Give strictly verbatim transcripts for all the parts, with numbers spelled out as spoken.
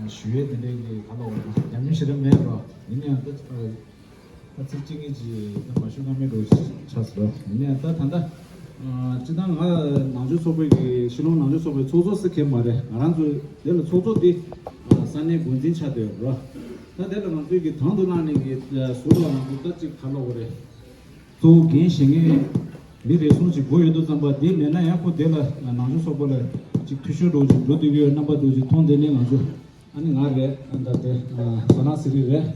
ཞུ་ཡས་དེ་འདྲའི་གི་ག་ལ་འོ་ཉམས་མྱོང་ཞེ་དྲག་མེད་རོ། ཡིན་ན་ཡང་ད་ད་ཚིག་གཅིག་གཉིས་ཅིག་ད་མ་ཞུ་ན་མེད་འགྲོ་ཆགས་སོང་རོ། ཡིན་ན་ཡང་ད་ད་ལྟ་སྤྱི་བཏང་ང་ནང་ཆོས་ཚོགས་པའི་གི་ཤི་ལོང་ནང་ཆོས་ཚོགས་པའི་ཚོགས་གཙོ་ཟེར་མཁན་མ་རེད། ང་རང་ཚོ་དེ་ལ་ཚོགས་གཙོ་དེ་ས་གནས་འགོ་འཛིན་ཆགས་བསྡད་ཡོད་རོ། ད་དེ་ལ་ང་ཚོའི་གི་དང་དུ་བླངས་ནས་གི་ཟུར་ལ་ང་ཚོ་ད་ཅིག་ག་ལ་འོ་རེད། གཙོ་བོ་འགན་བཞེས་མཁན་མི་རེ་ཟུང་ཅིག་དགོས་ཡོད་དུས་ཙམ་པ། དེ་མེད་ན་ཡང་ཁོ་དེ་ལ་ནང་ཆོས་ཚོགས་པ་ལ་ཅིག་འཐུས་ཤོར་འགྲོ་ཅིག་འགྲོ་སྡོད་ཀྱི་ཡོད་རྣམ་པ་འདུག་ཅིག་མཐོང་དེ་ནས་ང་ཚོ་ཨ་ནི་ང་རེད། ཨ་ད་དེ་ཟ་ནག་ཟི་རི་རེད།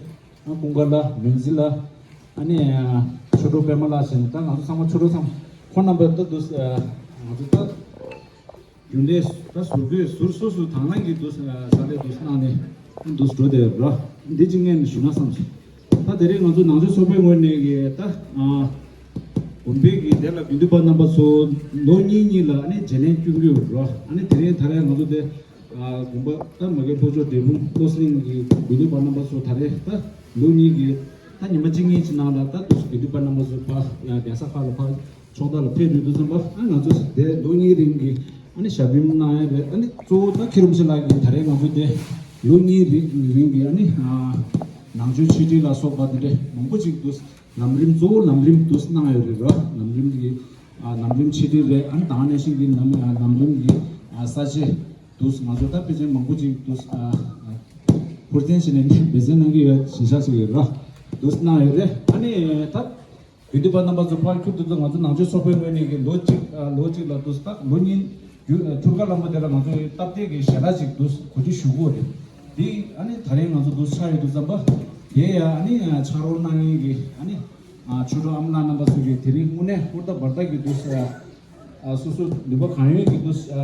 ཨ་ཀུན་དགའ་ལགས། མོན་གཟིགས་ལགས། ཨ་ནི་ཆོས་གྲོགས་པད་མ་ལགས་བྱས་ནས་ད་ང་ཚོ་ཚང་མ་ཆོས་གྲོགས་ཚང་མ་ཁོ་རྣམ་པ་ད་འདུག་ང་ཚོ་ད། རྒྱུན་ལས་ད་ཟུར་བཀོད་ཟུར་སོ་སོ་དང་བླངས་ཀྱིས་འདུག་ས་ལས་འདུག་གནང་ནས་འདུག་འགྲོ་བསྡད་ཡོད་ར། འདི་གཅིག་ངས་ནས་ཞུ་ན་བསམ་སོང་། ད་དེ་རིང་ང་ཚོ་ནང་ཆོས་ཚོགས་པའི་ངོས་ནས་ཀྱི་ད་དགོན་པའི་གི་དེ་ལ་དགེ་འདུན་པ་རྣམ་པ་ཚོ་ལོ་གཉིས་གཉིས་ལ་ཨ་ནི་བརྗེ་ལེན་སྐྱོན་གྱི་ཡོད་ར། ཨ་ནི་དེ་རིང་ད་རེས་ང་ཚོ་དེ་དགོན་པ་ད་མ་གི་ལྷོ་ཕྱོགས་འབྲས་སྤུངས་བློ་གླིང་གི་དགེ་འདུན་པ་རྣམ་པ་ཚོ་ད་རེས་ད་ལོ་གཉིས་ཀྱི་ད་ཉི་མ་གཅིག་གཉིས་ཀྱི་ནང་ལ་ད་འདུག་དགེ་འདུན་པ་རྣམ་པ་ཚོ་ཕར་གདན་ས་ཁག་ལ་ཕར། ཕྱོགས་མཐའ་ལ་ཕེབས་ཡོད་དུས་ཙམ་པ་ཨ་ང་ཚོ་དེ་ལོ་གཉིས་རིང་གི་ཨ་ནི་ཞབས་རིམ་གནང་ཡ་རེད། ཨ་ནི་གཙོ་བོ་ད་མཁན་རིན་པོ་ཆེ་ལགས་ཀྱིས་ད་རེས་ང་ཚོ་དེ་ལོ་གཉིས་རིང་རིང་གི་ཨ་ནི་ནང་ཆོས་འཆད་ཁྲིད་ལ་སོགས་པ་དེ་འདྲ་མང་པོ་ཅིག་འདུག་ལམ་རིམ་གཙོ་བོ་ལམ་རིམ་འདུག་གནང་ཡོད་རེད་ར། ལམ་རིམ་གྱི་ལམ་རིམ་འཆད་ཁྲིད་རེད། ཨ་ནི་དེ་ནང་བཞིན་གྱི་ལམ་ལམ་རིམ་གྱི་ས་བཅད་འདུག་ང་ཚོ་ད་ཕལ་ཆེར་མང་པོ་ཅིག་འདུག་ཧུར་བརྩོན་བྱས་ནས་འབད་བརྩོན་གནང་གི་ཡོད་ཞེས་བྱ་ཞིག་ཡོད་ར། འདུག་གནང་ཡོད་རེད། ཨ་ནི་ད། དགེ་འདུན་པ་རྣམ་པ་ཚོ་ཕར་ཁྱུར་དུ་ང་ཚོ་ནང་ཆོས་ཚོགས་པའི་ངོས་ནས་ཀྱི་ལོ་གཅིག་ལོ་གཅིག་ལ་དུས་ད་ལོ་གཉིས་རྒྱུན་ཐུར་ཀ་ལམ་པ་དེ་ལ་ང་ཚོ་སྟབས་བདེ་གི་ཞལ་ལག་ཅིག་དུས་གོ་སྒྲིག་ཞུ་དགོས་རེད། དེ་ཨ་ནི་ད་རེས་ང་ཚོ་དུས་ཆགས་ཡོད་དུས་ཙམ་པ་དེ་ཡ་ཨ་ནི་ཕྱག་རོགས་གནང་མཁན་གྱི་ཨ་ནི་ཆོས་གྲོགས་ཨ་མ་ལགས་རྣམ་པ་ཚོ་གིས་དེ་རིང་དངོས་གནས་ཧུར་ཐག་འབད་ཐག་གིས་དུས། ཨ་སོ་སོ་ནུས་པ་གང་ཡོད་ཀྱིས་དུ་ཨ་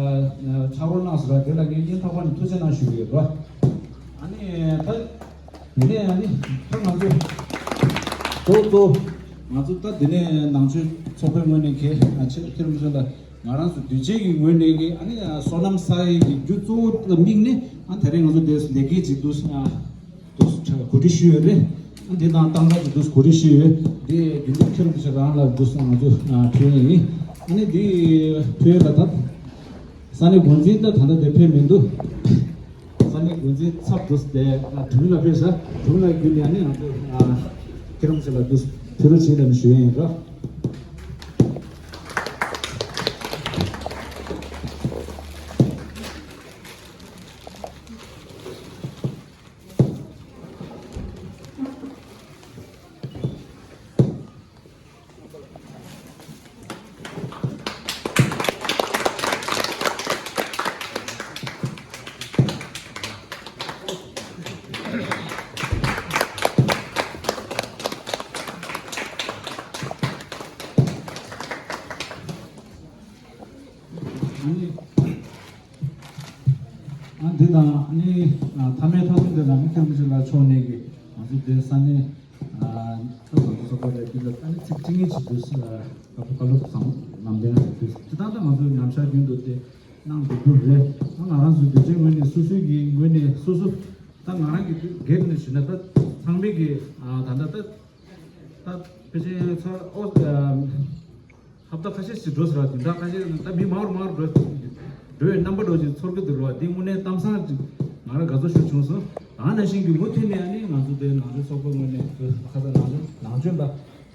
ཕྱག་རོགས་གནང་ཟེར་བ་དེ་ལ་ངས་སྙིང་ཐག་པ་ནས་ཐུགས་རྗེ་གནང་ཞུ་གི་ཡོད་པ། ཨ་ནི་ད་དེ་ནས་ཨ་ནི་ད་ང་ཚོ་གཙོ་གཙོ་ང་ཚོ་ད་དེ་ནས་ནང་ཆོས་ཚོགས་པའི་ངོས་ནས་གལ་ཆེ་ཁྱེད་རང་ཚོ་ལ་ང་རང་ཚོ་གདུལ་བྱའི་གི་ངོས་ནས་གི་ཨ་ནི་བསོད་ནམས་བསགས་ཡས་ཀྱི་རྒྱུ་གཙོ་བོ་ལ་དམིགས་ནས་ཨ་ད་རེས་ང་ཚོ་དེ་ལས་འགུལ་ཅིག་དུ་ཨ། དུས་གོ་སྒྲིག་ཞུས་ཡོད་རེད། འདི་དང་ཏང་ཙག་གི་དུས་གོ་སྒྲིག་ཞུས་ཡོད། འདི་རྒྱུན་དུ་ཁྱེད་རང་ཚོ་རང་ལ་འདུག་སོང་ང་ཚོ་ཕུལ་ཡིན། ཨ་ནི་འདི་ཕུལ་ལ་ད་ས་གནས་འགོ་འཛིན་ད་ད་ལྟ་དེ་ཕེབས་མི་འདུག་ས་གནས་འགོ་འཛིན་ཚབ་འདུག་དེ་དྲུང་ལ་ཕེབས་ས་དྲུང་ལ་བརྒྱུད་ནས་ཨ་ནི་ང་ཚོ་ཁྱེད་རང་ཚོ་ལ་འདུག་ཕུལ་རོགས་བྱེད་ལ་ནི་ཞུ་ཡིན་རོགས། ཨ་འདི་དང་ཨ་ནི་མཐའ་མའི་མཐའ་སྲུང་དེ་ལ་ནི་ཁྱེད་རང་ཚོ་ལ་ཕྱོགས་ནས་ཀྱི་ང་ཚོ་དེ་ས་གནས་ད་ང་ཚོ་ཚོགས་པ་ལ་འདི་ལ་ཨ་ནི་ཚིག་ཁྲི་གཉིས་ཅིག་འདུག་ཨ་བཀའ་སློབ་བཟང་ལམ་སྟོན་ཞུ་དུས་དེ་དག་ད་ང་ཚོའི་ཉམས་ཞག་རྒྱུན་དུ་དེ་གནང་འདུག་རྒྱུ་རེད། ང་རང་ཚོ་སྡེ་ཚན་ངོས་ནས་སོ་སོའི་གི་ངོས་ནས་སོ་སོ་ད་ང་རང་གི་སྒེར་ནས་ཞུས་ན་ད་ཚང་མས་གི་ད་ད་ད་ད་ཕལ་ཆེར་ཚོ་ཨོ། ཧབ་ཏ་ཁ་ཤས་ཤིག་འགྲོ་ཟེར་བ་དེ་འདྲ་ཁ་ཤས་ད་མི་མང་རུ་མང་རུ་འགྲོ་འགྲོ་བའི་རྣམ་པ་འགྲོ་ཅིག་ཚོར་གི་འདུག་ར་བ། དེ་དངོས་གནས་གཏམ་བཟང་ཅིག་ང་རང་དགའ་ཚོར་ཤུགས་བྱུང་སོང་། ད་ནང་བཞིན་གྱི་མུ་མཐུད་ནས་ཨ་ནི་ང་ཚོ་དེ་ནང་ཆོས་ཚོགས་པ་ངོས་ནས་ཁ་ས་ནང་ཆོས་ནང་ཆོས་ལ་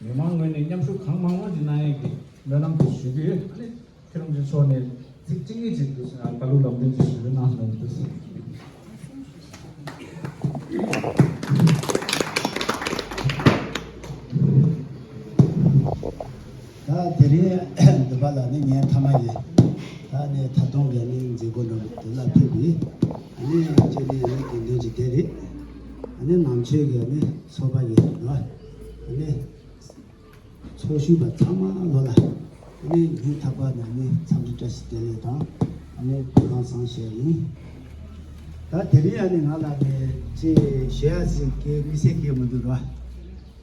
མི་མང་ངོས་ནས་མཉམ་ཞུགས་གང་མང་མང་ཅིག་གནང་ཡས་ཀྱི་སྨོན་ལམ་དེ་ཞུ་གི་ཡོད། ཨ་ནི་ཁྱེད་རང་ཚོའི་ཕྱོགས་ནས་ཚིག་གཅིག་གཉིས་ཅིག་འདུག་ཟེར་ན་བཀའ་སློབ་ལམ་སྟོན་ཅིག་ཞུ་རོགས་གནང་ཟེར་ན་འདུག་ཟེར། ད་དེ་རིང་འདི་པ་ལ་ནི་ངའི་མཐའ་མ་ཡིན། ད་ནི་ད་དུང་གི་ནི་མཛད་སྒོ་འགྲོ་དེ་ལ་ཕེབས་ཡིན། ཨ་ནི་ཁྱེད་ནི་ནི་དགེ་འདུན་གྱི་སྡེ་རེད། ཨ་ནི་ནང་ཆོས་ཀྱི་ནི་ཚོགས་པ་ཡིན་ནོ། ཨ་ནི་ཚོགས་ཞུགས་པ་ཚང་མ་ལོ་ལ་ཨ་ནི་སྙིང་ཐག་པ་ནས་ནི་འཚམས་འདྲི་བཀྲ་ཤིས་བདེ་ལེགས་དང་ཨ་ནི་སྐུ་ཁམས་བཟང་ཞུ་ཡ་ཡིན། ད་དེ་རིང་ཨ་ནི་ང་ལ་ནི་ཅི་ཞུ་ཡ་ཟིག་གི་དམིགས་བསལ་གི་མི་འདུག་ར།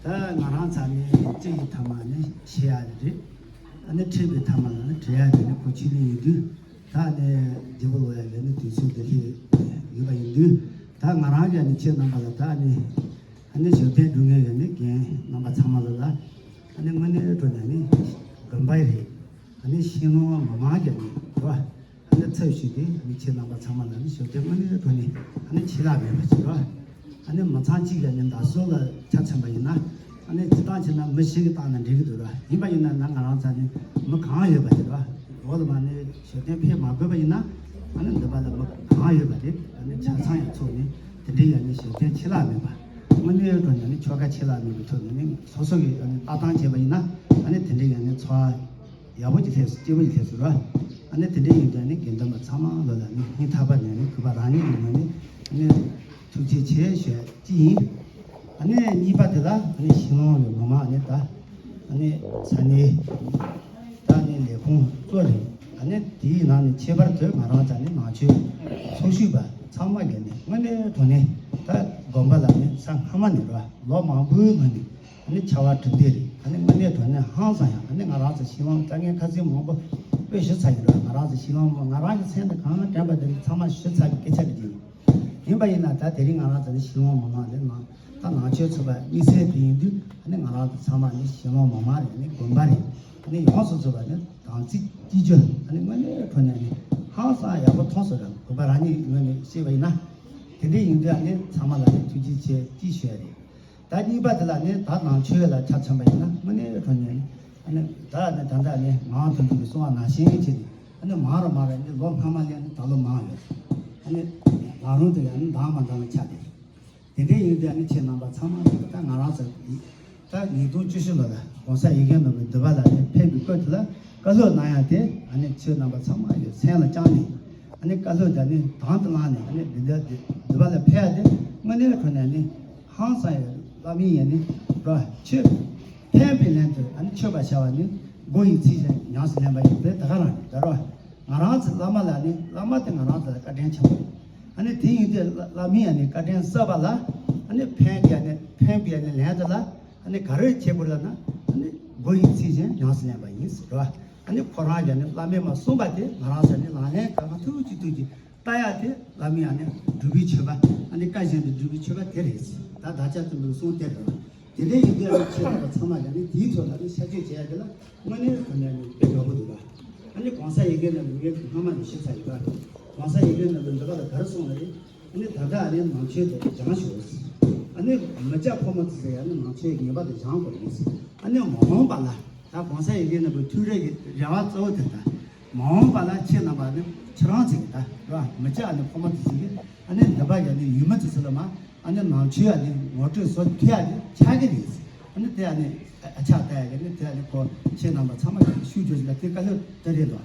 ད་ང་རང་ཚ་ནི་ཅི་ཡི་ཐ་མ་ནི་ཤེས་ཡ་རེད། ཨ་ནི་ཁྲིད་པའི་ཐ་མ་ལ་ནི་བྲེལ་ཡ་དེ་ནི་ཁོ་ཆུ་ལི་ཡིན་དུས། ད་ནི་རྒྱལ་པོ་ལོ་ཡ་ལས་ནི་དུས་ཚོད་འདི་ལྷོད་ཡོད་པ་ཡིན་དུས། ད་ང་རང་གི་ནི་ཁྱེད་རྣམ་པ་ལ་ད་ནི་ཨ་ནི་ཞབས་བརྟན་སྒྲུབ་མཁན་གྱི་ནི་རྒན་རྣམ་པ་ཚང་མ་ལ་ལ་ཨ་ནི་དངོས་གནས་དྲང་གནས་ནི་དགོན་པ་ཡི་རེད། ཨ་ནི་ཤེས་ནོ་མ་མང་གི་ནི་རེད་བ། འདི་ཚབ་ཞུས་ཏེ་ཨ་ནི་ཁྱེད་རྣམ་པ་ཚང་མ་ལ་ནི་ཞུ་དེ་དངོས་གནས་དྲང་གནས་ཨ་ནི་ཆད་ལྷག་མེད་པ་ཞིག་རེད། ཨ་ནི་མི་ཚང་གཅིག་གིས་ནི་བདག་སོགས་ལ་ཆ་མཚོན་པ་ཡིན་ན། ཨ་ནི་སྤྱིར་བཏང་བྱས་ན་མི་བཞི་གིས་བཏང་ན་འགྲིག་གི་འདུག་ར། ཡིན་པ་ཡིན་ན་ན་ང་རང་ཚོ་ནི་མི་གང་ཡོད་པ་དེ་ར། འོག་ལ་མ་ནི་ཞབས་བརྟན་ཕེབས་མ་དགོས་པ་ཡིན་ན། ཨ་ནི་འདི་པ་ལ་མི་གང་ཡོད་པ་དེ་ཨ་ནི་ཆ་ཚང་ཡང་ཚོགས་ནས་དེ་འདྲའི་ཡང་ནི་ཞབས་བརྟན་ཆད་ལྷག་མེད་པ། དངོས་གནས་དྲང་གནས་ནི་ཆོ་ག་ཆད་ལྷག་མེད་པའི་ཐོག་ནས་ནི་སོ་སོ་གིས་ཨ་ནི་ལྟ་སྟངས་བྱས་པ་ཡིན་ན། ཨ་ནི་དེ་འདྲའི་ཡང་ནི་ཚོགས་ཡག་པོ་ཅིག་སླེབས་སོང་། སྐྱིད་པོ་ཅིག་སླེབས་སོང་ར། ཨ་ནི་དེ་འདྲའི་ཡིན་དུས་ཨ་ནི་དགེ་འདུན་པ་ཚང་མ་ལོ་ལ་ནི་སྙིང་ཐག་པ་ནས་ནི་གུས་པ་རང་ཉིད་ཀྱི་ངོས་ནས་ཨ་ནི་ཐུགས་རྗེ་ཆེ་ཞུ་ཡ་གཅིག་ཡིན། ཨ་ནི་གཉིས་པ་དེ་ལ་ཨ་ནི་ཤིང་ལོང་གི་མི་མང་ཨ་ནི་ད་ཨ་ནི་ས་གནས་ད་ཨ་ནི་ལས་ཁུངས་གཙོ་རེད། ཨ་ནི་དེའི་ནང་ནས་ཁྱད་པར་དུ་ང་རང་ཚོ་ནི་ནང་ཆོས་ཚོགས་ཞུགས་པ་ཚང་མ་གིས་ནི་དངོས་གནས་དྲང་གནས་ད་དགོན་པ་ལ་ནི་ས་སྔ་མ་ནས་ར་ལོ་མང་པོའི་སྔོན་ནས། ཨ་ནི་ཕྱར་བ་གྲུ་འདེགས་རེད། ཨ་ནི་དངོས་གནས་དྲང་གནས་ཧང་སང་ཡང་ཨ་ནི་ང་རང་ཚོ་ཤིང་ལོང་དཀའ་ངལ་ཁ་སང་མང་པོ་དཔེ་ཞུ་ཚར་ཡིན་ར། ང་རང་ཚོ་ཤིང་ལོང་མ་ང་རང་གི་མཚན་དང་གང་དྲན་པ་དེ་ཚང་མ་ཞུ་ཚར་གི་སྐད་ཆ་རེད། ཡིན་པ་ཡིན་ན་ད་དེ་རིང་ང་རང་ཚོ་ནི་ཤིང་ལོང་མི་མང་རེད། ནང་ད་ནང་ཆོས་ཚོགས་པ་དམིགས་བསལ་དེ་ཡིན་དུས་ཨ་ནི་ང་རང་ཚོ་ཚང་མ་ནི་ཤིང་ལོང་མི་མང་རེད། ཨ་ནི་དགོན་པ་རེད། ཨ་ནི་ཡོངས་སུ་རྫོགས་པ་ནི་དམ་ཚིག་གཅིག་གྱུར། ཨ་ནི་དངོས་གནས་དྲང་གནས་ནི་ཧང་སང་ཡག་པོ་མཐོང་སོང་ར། དགོན་པ་རང་ཉིད་ངོས་ནས་བཤད་པ་ཡིན་ན། དེ་འདྲ་ཡིན་དུས་ཨ་ནི་ཚང་མ་ལ་ནི་ཐུགས་རྗེ་ཆེ་ཅེས་ཞུ་ཡ་རེད། ད་གཉིས་པ་དེ་ལ་ནི་ད་ནང་ཆོས་ལ་ཆ་མཚོན་པ་ཡིན་ན་དངོས་གནས་དྲང་གནས་ནི་ཨ་ནི་ད་ནི་ད་ལྟ་ནི་ངག་དབང་དོན་གྲུབ་ཀྱིས་གསུངས་པ་ནང་བཞིན་བྱས་ནས་ཨ་ནི་མང་རུ་མང་རུ་ནི་ལོ་སྔ་མ་ལས་ནི་ད་ལོ་མང་ཡོད། ཨ་ནི་ལམ་རིམ་དེ་ཡང་ནི་འདང་མ་འདང་ལ་ཆགས་ཏེ། དེ་འདྲ་ཡིན་དུས་ཨ་ནི་ཁྱེད་རྣམ་པ་ཚང་མ་ད་ང་རང་ཚོ་ད་ཉིས་སྟོང་བཅུ་བཞི་ལོ་ལ་༸གོང་ས་ཡ་གི་ནང་གི་འདུལ་བ་ལ་ནི་ཕེབས་པའི་སྐབས་དེ་ལ་བཀའ་སློབ་གནང་ཡ་དེ་ཨ་ནི་ཁྱེད་རྣམ་པ་ཚང་མ་ཡི་སེམས་ལ་བཅངས་ནས་ཨ་ནི་བཀའ་སློབ་དེ་ནི་དང་དུ་བླངས་ནས་ཨ་ནི་འདི་འདྲ་འདི་འདུལ་བ་ལ་ཕེབས་ཡ་དེ་དངོས་གནས་དྲང་གནས་ནི་ཧང་སང་ཡ་བླ་མའི་ཡ་ནི་ར་ཆོས་ཕན་པའི་ལན་དུ་ཨ་ནི་མཆོད་པ་བྱ་བ་ནི་མགོ་ཡི་ཚིག་བཞིན་ཉམས་སུ་ལེན་པ་ཡིན་པས་ད་ག་རང་རེད་ད་ར། ང་རང་ཚོ་བླ་མ་ལ་ནི་བླ་མ་དེ་ང་རང་ཚོ་ལ་བཀའ་དྲིན་ཆེན་པོ་རེད། ཨ་ནི་དེ་ཡིན་དུས་བླ་བླ་མས་ཨ་ནི་བཀའ་དྲིན་གསབ་པ་ལ་ཨ་ནི་ཕན་གྱི་ཨ་ནི་ཕན་པའི་ཨ་ནི་ལན་དུ་ལ་ཨ་ནི་ག་རེ་བྱེད་དགོས་ལབ་ན་ཨ་ནི་མགོ་ཡི་ཚིག་བཞིན་ཉམས་སུ་ལེན་པ་ཡིན་ཟེར་བ། ཨ་ནི་ཁོ་རང་གིས་ཨ་ནི་བླ་མས་མ་གསུངས་པ་དེ་ང་རང་ཚོ་ནི་ལག་ལེན་གང་ག་ཐུབ་ཀྱིས་ཐུབ་ཀྱིས་བསྟར་ཡ་དེ་བླ་མའི་ཨ་ནི་སྒྲུབ་པའི་མཆོད་པ་ཨ་ནི་བཀའ་བཞིན་དུ་སྒྲུབ་པའི་མཆོད་པ་དེ་རེད་ཟེར། ད་བདག་ཅག་བཙུན་པའི་གསུང་དེ་རེད། དེ་འདྲ་ཡིན་དུས་ཨ་ནི་ཁྱེད་རྣམ་པ་ཚང་མ་ལ་ནི་དེའི་ཐོག་ལ་ནི་ཤར་བསྐྱོད་བྱེད་ཡ་དེ་ལ་དངོས་གནས་དྲང་གནས་ནི་དཔེ་དགའ་པོ་འདུག་ག་ཨ་ནི་༸གོང་ས་ཡ་གི་ནང་ལ་ངས་སྔ་མ་ནས་བཤད་ཚར་ཡོད་པ། ༸གོང་ས་ཡ་གི་ནང་ལ་འདི་ག་ལ་ག་རེ་གསུངས་ལ་རེད། ཨ་ནི་ད་ལྟ་ཨ་ནི་ནང་ཆོས་དེ་སྦྱང་ཤོག་ཨ་ནི་མི་སྐྱ་ཕོ་མོ་ཚོ་ཟེར་ཡ་ནི་ནང་ཆོས་ངེས་པར་དུ་སྦྱང་དགོས་རེད། ཨ་ནི་མ་འོངས་པ་ལ་ད་༸གོང་ས་ཡ་གི་ནང་གི་ཐུགས་རེ་གི་རེ་བ་གཙོ་བོ་དེ་ད་མ་འོངས་པ་ལ་ཁྱེད་རྣམ་པ་ནི་ཁྱེད་རང་ཚོ་གི་ད་རེད་བ། མི་སྐྱ་ཨ་ནི་ཕོ་མོ་ཚོ་ཟེར་གི་ཨ་ནི་འདི་པ་ཡ་ནི་ཡུལ་མི་ཚོ་ཚོ་ལ་མ། ཨ་ནི་ནང་ཆོས་ཨ་ནི་ངོ་སྤྲོད་བཟོ་ཐུབ་ཡ་ནི་ཆགས་ཀྱི་རེད། ཨ་ནི་དེ་ཨ་ནི་ཨ་ཆགས་ལྟ་ཡ་གི་ནི་དེ་ཨ་ནི་ཁོ་ཁྱེད་རྣམ་པ་ཚང་མ་གི་ཤུགས་རྒྱོབ་ཅིག་ལ་དེ་བཀའ་སློབ་དེ་རེད་དོ།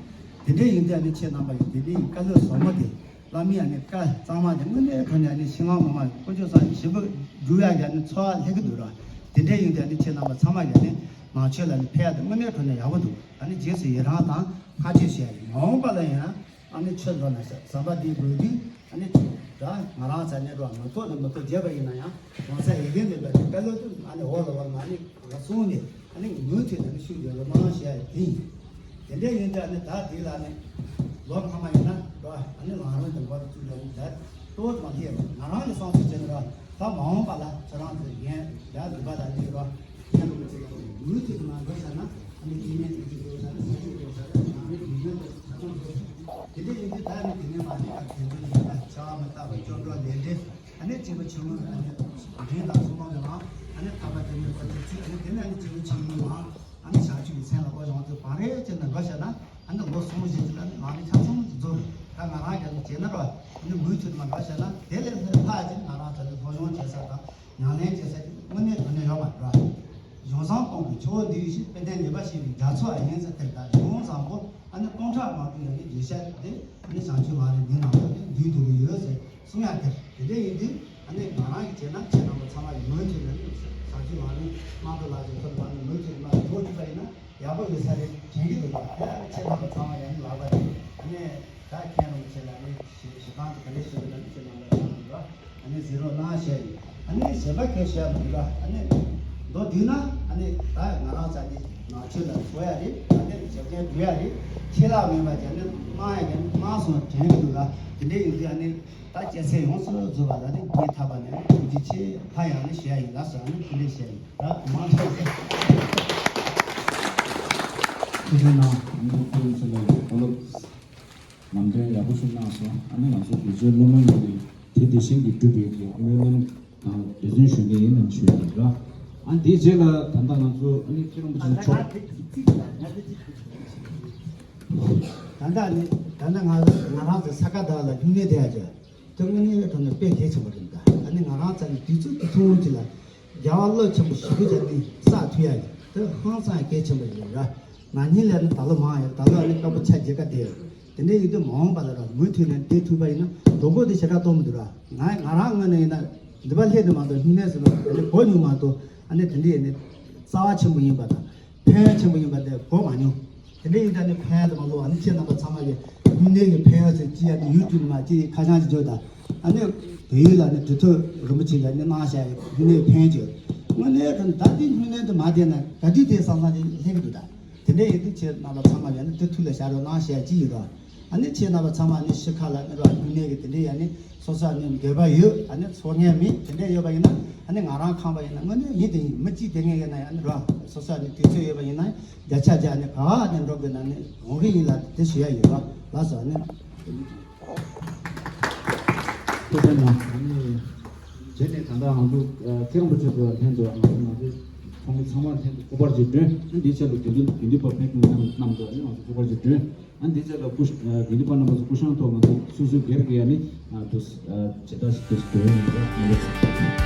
དེ་འདྲ་ཡིན་དུས་ཨ་ནི་ཁྱེད་རྣམ་པ་གི་དེ་འདྲའི་བཀའ་སློབ་ཟབ་མོ་དེ་བླ་མའི་ཨ་ནི་བཀའ་གཙང་མ་དེ་དངོས་གནས་དྲང་གནས་ཨ་ནི་ཤིང་ལོང་མ་མ་དཀོན་མཆོག་གསུམ་ཞིབ་པོ་སྒྲུབ་ཡ་གི་ཨ་ནི་འཚོ་བ་སླེབས་ཀྱི་འདུག་ར། དེ་འདྲ་ཡིན་དུས་ཨ་ནི་ཁྱེད་རྣམ་པ་ཚང་མ་གི་ཨ་ནི་ནང་ཆོས་ལ་ནི་ཕན་ཡ་དེ་དངོས་གནས་དྲང་གནས་ཡག་པོ་འདུག་ཨ་ནི་རྗེས་སུ་ཡི་རང་དང་བསྔགས་བརྗོད་བྱས་ཡིན། མ་འོངས་པ་ལ་ཡིན་ན། ཨ་ནི་ཆོས་འགྲོ་ན་ཟ་ཟམ་པ་འདི་དགོས་དུས་ཨ་ནི་ཆོས་འདྲ་ང་རང་ཚ་ནས་འགྲོ་མི་ཐོག་ནས་མི་ཐོག་བརྗེད་པ་ཡིན་ན་ཡང་༸གོང་ས་ཡ་གི་ནས་འདི་བཀའ་སློབ་དུ་ཨ་ནི་འོག་ལ་བར་མ་ནི་ང་གསུངས་ནས་ཨ་ནི་མུ་མཐུད་ནས་ཨ་ནི་ཤུགས་ཡོད་ལ་མང་བཤད་ཡ་དེ་ཡིན། དེ་འདྲ་ཡིན་དུས་ཨ་ནི་ད་དེ་ལ་ཨ་ནི་ལོ་སྔ་མ་ཡིན་ན་འགྲོ་ཨ་ནི་ལམ་རིམ་དུ་འགོ་བཙུགས་ཡ་ནི་ད་ཏོག་ཙམ་ལྷད་ང་རང་གི་བསམ་ཚུལ་བྱས་ན་འགྲོ་ད་མ་འོངས་པ་ལ་ཁྱེད་རང་ཚོ་འགན་ཡ་འདི་པ་ལ་ནི་འགྲོ་ཁྱེད་རང་ཚོ་མུ་མཐུད་དུ་མ་འགྲོ་བྱས་ན། ཨ་ནི་དེ་ནས་དེ་དུས་འགྲོ་ས་ནི་ས་ཆུ་འགྲོ་ས་ནི་ནང་མི་མི་ཉམས་པ་ཆ་ཚང་འགྲོ་ས་དེ་འདྲ་ཡིན་དུས་ད་ནི་དེ་ནས་མ་ནི་ཨ་དེ་ཚོ་ཡིན་ན་བྱ་བ་མི་རྟག་པ་སྐྱོ་འགྲོ་ལས་འདྲེ་ཨ་ནི་གཅིག་པ་ཆུང་ངུ་ཨ་ནི་འདྲེ་དང་སྲུང་མ་གི་ནང་ཨ་ནི་ཐག་པ་དེ་ནས་པ་དེ་ཚིག་ཨ་ནི་དེ་ནས་ཨ་ནི་གཅིག་པ་ཆུང་ངུ་ནང་ཨ་ནི་བྱ་ཆུ་གི་མཚན་ལ་ཨོ་ཡོང་དུས་བང་རེ་ཅན་ན་འགྲོ་བྱས་ན་ཨ་ནི་ལོ་གསུམ་བཞི་ཅིག་ལ་ནི་ནང་མི་ཆ་ཚང་གི་རྫོགས་རེད། ད་ང་རང་གི་ནི་བྱས་ན་རོ་ཨ་ནི་མུ་མཐུད་མ་འགྲོ་བྱས་ན་དེ་ལས་ལྷག་ཅིག་ང་རང་ཚོ་ནི་སློབ་སྦྱོང་བྱེད་ས་དང་། ཉམས་ལེན་བྱེད་ས་དེ་དངོས་གནས་དྲང་གནས་ཡོད་མ་རེད། གཞུང་བཟང་གོང་གི་ཆུ་བོ་འདུས་ཤིང་དཔལ་ལྡན་ནེ་པ་ཞེས་པའི་རྒྱ་མཚོ་ཡིན་ཟེར་དེར་ད་གཞུང་བཟང་པོ་ཨ་ནི་སྟོང་ཕྲག་མང་པོ་ཡོད་ནི་བརྗོད་བྱ་དེ་ཨ་ནི་བྱང་ཆུབ་ལམ་རིམ་འདི་ནང་དུ་ནི་འདུས་འདུག་གི་ཡོད་ཟེར་གསུང་ཡ་དེར་དེ་འདྲ་ཡིན་དུས་ཨ་ནི་ང་རང་གི་བྱས་ན་ཁྱེད་རྣམ་པ་ཚང་མ་ཡི་མུ་མཐུད་ནས་ནི་བྱང་ཆུབ་ལམ་རིམ་མ་འགྲོ་ལག་ཅིག་ཐོབ་ལ་ནི་མུ་མཐུད་ནས་མ་འགྲོ་ཐུབ་པ་ཡིན་ན་ཡག་པོ་ཡོད་ས་རེད་དྲན་གྱི་འདུག་ད་དེ་ཨ་ནི་ཁྱེད་རྣམ་པ་ཚང་མ་ཡང་ནི་ལག་པ་རེད་ཨ་ནི། ད་མཁན་རིན་པོ་ཆེ་ལ་ནི་ཞེ་ཞེ་སྡང་དེ་ག་རེ་ཞུ་གི་ན་ནི་ཁྱེད་རྣམ་པ་ཚང་མ་ལ་ཨ་ནི་གཟིགས་རོགས་གནང་ཞེས་ཡིན། ཨ་ནི་གཞན་པ་གལ་བཤད་མི་འདུག་ཨ་ནི་མདོ་བསྡུས་ན་ཨ་ནི་ད་ང་རང་ཚ་ནི་ནང་ཆོས་ལ་འཚོ་ཡ་རེད། ཨ་ནི་ཞབས་བརྟན་སྒྲུབ་ཡ་རེད། ཆད་ལྷག་མེད་པ་ཅན་ནི་གནང་ཡ་ཡང་གནང་སོང་དྲན་གི་འདུག་ལ་དེ་འདྲ་ཡིན་དུས་ཨ་ནི་ད་སྐྱེ་ཚེ་ཡོངས་སུ་རྫོགས་པ་ལ་ནི་སྙིང་ཐག་པ་ནས་ཐུགས་རྗེ་ཆེ་ཕ་ཡང་ནི་ཞུ་ཡ་ཡིན་ལགས་སོ། ཨ་ནི་དེ་འདྲ་བཤད་ཡིན་ད་མང་ཐོག་ཐུགས་རྗེ་གནང་། མི་ཐུབ་ཁུར་ཡིན་ཚུལ་ལ་ཡོད་ལོ། ལམ་སྟོན་ཡག་པོ་ཞིག་གནང་སོང་། ཨ་ནི་ང་ཚོ་དགེ་ཆོས་སློབ་མ་ཡོངས་ཀྱིས་དེ་དེ་བཞིན་གྱི་སྒྲུབ་པའི་གི་སྨོན་ལམ་དང་རྗེ་བཙུན་ཞུ་མཁན་ཡིན་ནམ་ཞུ་ཡིན་ར། ཨ་ནི་དེའི་རྗེས་ལ་ད་ལྟ་ང་ཚོ་ཨ་ནི་མཁན་རིན་པོ་ཆེ་མཆོག་ད་ལྟ་ནི་ད་ལྟ་ང་ང་རང་ཚོ་ས་ག་ཟླ་ལ་སྨྱུང་གནས་བསྡད་ཡ་ཅིག་དེ་དངོས་གནས་དྲང་གནས་དཔེ་གལ་ཆེན་པོ་རེད་ད། ཨ་ནི་ང་རང་ཚོ་ནི་དུས་ཚོད་དེ་ཐུང་ངུ་ཅིག་ལ་རྒྱལ་བ་བློ་ཆེན་པོ་ཞེ་པོ་ཅིག་ནི་བསགས་ཐུབ་ཡ་ཡིན། དེ་ཧང་སང་གལ་ཆེན་པོ་ཞིག་རེད་ར། ན་ནིང་ལས་ནི་ད་ལོ་མང་ཡོད། ད་ལོ་ཨ་ནི་སྐབས་བབ་ཆ་རྒྱས་ཀ་བསྡད་ཡོད། དེ་འདྲའི་ཡིན་དུས་མ་འོངས་པ་ལ་ར་མུ་མཐུད་ནས་བསྡད་ཐུབ་པ་ཡིན་ན་གྲོགས་པོ་དེ་ཞེ་དྲག་གཏོང་མི་འདུག་ར། ང་ང་རང་ངོས་ནས་ཡིན་ན་འདི་པ་སླེབས་དུས་མ་གཏོགས་སྨྱུང་གནས་ཟེར་ལོ་ཨ་ནི་གོ་མྱོང་མ་གཏོགས། ཨ་ནི་དེ་འདྲའི་ཡིན་ནི་རྩ་བ་ཆེན་པོ་ཡིན་པ་དང་ཕན་ཡོན་ཆེན་པོ་ཡིན་པ་དེ་གོ་མ་མྱོང་། དེ་འདྲ་ཡིན་ད་ནི་ཕན་ཡོན་དུ་མ་ལོ། ཨ་ནི་ཁྱེད་རྣམ་པ་ཚང་མ་གི་སྨྱུང་གནས་ཀྱི་ཕན་ཡོན་ཚོ་ཅི་ཡ་ནི་ཡུལ་དུ་མ་ཅི་ཁ་བྱང་ཅི་བརྗོད་ད། ཨ་ནི་བལ་ཡུལ་ལ་ནི་གྲུབ་ཐོབ་རིན་པོ་ཆེ་ལ་ནི་གནང་བཞག་གི་སྨྱུང་གནས་ཕན་ཡོན་བརྗོད། དངོས་གནས་དྲང་ད་འདི་སྨྱུང་གནས་དུ་མ་བསྡད་ན་ག་དུས་དེ་བསམ་བསམ་ཅིག་སླེབས་ཀྱི་འདུག་ད། དེ་འདྲ་ཡིན་དུས་ཁྱེད་རྣམ་པ་ཚང་མ་གི་ནི་དེ་ཐུགས་ལ་བཞག་རོགས་གནང་བཞག་ཅི་ཡིན་རོགས། ཨ་ནི་ཁྱེད་རྣམ་པ་ཚང་མ་ནི་ཤི་ཁ་ལ་ནི་རོགས་སྨྱུང་གནས་ཀྱི་དེ་འདྲ་ཡ་ནི་སོ་སོ་ནི་འདོད་པ་ཡོད། ཨ་ནི་ཚོར་མཁན་མེད་དེ་འདྲ་ཡོད་པ་ཡིན་ན། ཨ་ནི་ང་རང་ཁམས་པ་ཡིན་ན་དངོས་གནས་ཡིན་དེ་ཡིན་མི་གཅིག་དེ་ངས་ཡིན་ན་ཡང་ནི་རོ་སོ་སོ་ནི་དུས་ཚོད་ཡོད་པ་ཡིན་ན་བརྒྱ་ཆ་བརྒྱ་ནི་ག་བ་ནས་འགྲོ་དགོས་ན་ནི་འོང་གི་ཡིན་ལ་དེ་ཞུ་ཡ་ཡོད་རོ་ལགས་སོ། ཨ་ནི་ཐུགས་རྗེ་གནང་། ཨ་ནི་རྗེས་ནས་ད་ལྟ་ང་ཚོ་མཁན་རིན་པོ་ཆེ་ཚོ་ལྷན་དུ་ང་ཚོ་ང་ཚོ་ཚོགས་མི་ཚང་མ་ལྷན་དུ་སྐུ་པར་ཅིག་སྒྲོན། ཨ་ནི་འདིའི་ཆེད་དུ་དགེ་འདུན་དགེ་འདུན་པ་ཕེབས་མཁན་རྣམས་ལ་ཨ་ནི་ང་ཚོ་སྐུ་པར་ཅིག་སྒྲོན། ཨ་ནི་དེ་ཚོ་ལ་སྐུ་དགེ་འདུན་པ་རྣམ་པ་ཚོ་སྐུ་བཞེངས་ཐོག་ང་ཚོ་སོ་སོའི་སྒེར་གྱི་ཡ་ནི་དུ་ཇི་ལྟར་ཞིག་ཏུ་ཞིག་ཏུ་ཡོད་ནས་ཡོད།